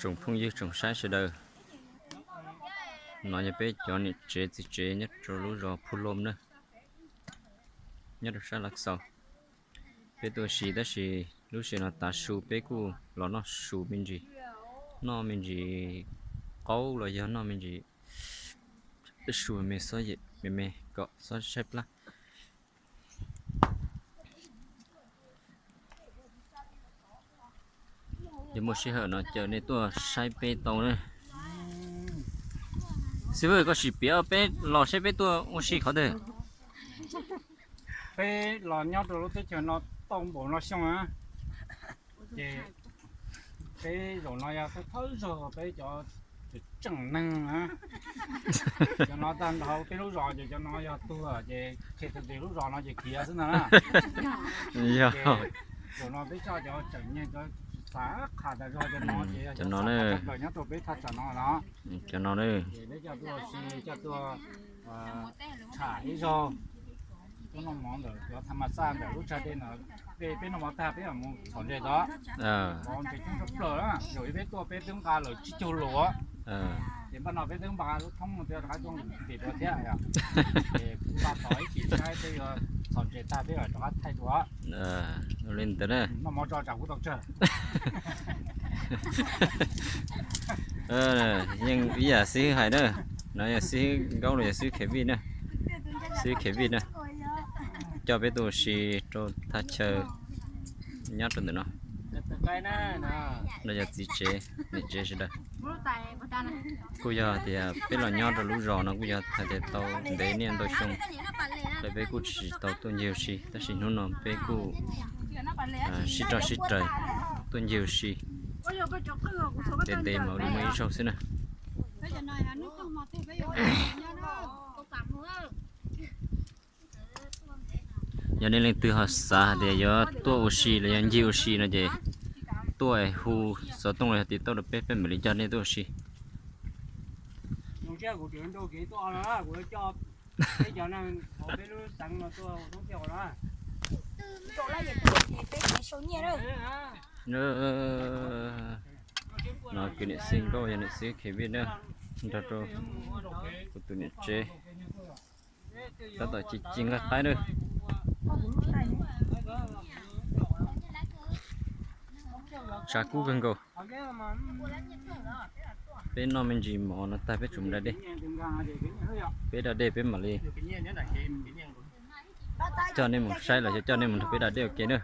Tsoom phooj ywg tsoom saib sawv daws, no yog peb cov niam tsev txiv tsev nyob rau lub zos Phu Lom na, nyob rau sab Lav Xaus. Peb tuaj ua si tab sis lub sij hawm no tav su peb kuj los noj su me ntsis, noj me ntsis qaub los yog noj me ntsis su me xob yem me me kom xob tshaib plab. Yog muaj sij hawm no caw nej tuaj saib peb tau na. Xib fwb, koj sim piav peb los saib peb tuaj ua si qhov twg? Peb los nyob rau lub teb chaws no tau npaum no xyoo na, ces peb zaum no yog thawj thawj zaug peb cov tseem neeg na, cov no tag nrho peb lub zos ces cov no yog tuag ces qhia txog lub zos no ces khiav xwb ntag na. Yog. Ces zaum no peb coj cov tseem neeg cov tsis xav qha tas zog cov no ces cov no na, nyob rau peb thaj tsam no no. Cov no na. Ces peb coj tuaj ua si, coj tuaj tsham ib zaug, tuaj noj mov ntawm cov tham mas xaj ntawm lub tsag dej no. Peb, peb noj mov tag peb mam mus txhom ntses tod. Ntses coob tshaj plaws, zaum ib peb tuaj peb twb nqa lawm tsib caug lus. Ces npaj no peb twb nqa lub thoob no rov qab tuaj ntim dua thiab. Ces npaj tos ib chim saib peb yuav txhom ntses tag peb mam rov qab thaij dua. Li ntawd na. Noj mov tso tsam kuv tau tsawg. Yeej ib yam xib hwb hais na, no yog xib hwb Nkaub los yog xib hwb Khev Vij na, xib hwb Khev Vij na, coj peb tuaj ua si rau thaj chaw nyob rau ntawm no. No yog txiv tsev niam tsev sawv daws. Kuj yog tias peb los nyob rau lub zos no kuj yog hais tias tau ntev niaj ntau xyoo, lawv peb kuj tsis tau tuaj ncig ua si tab sis hnub no peb kuj sib roj sib raws tuaj ncig ua si ntev ntev mam li muaj ib zaug xwb na. Yog nej leej twg ho xav hais tias yuav tuaj ua si los yog ncig ua si no ces tuaj hu xov tooj los yog tiv tauj rau peb, peb mam li coj nej tuaj ua si. No kwv niam xib Nkaub yog niam xib Khev Vij na, nrog rau kuv tus niam tsev tab tom ci ci nqaij qaib na. Tshav kub kawg nkaus. Peb noj me ntsis mov no tag peb tsum da dej. Peb da dej peb mam li coj nej mus saib los yog coj nej mus nrog peb da dej ua ke na.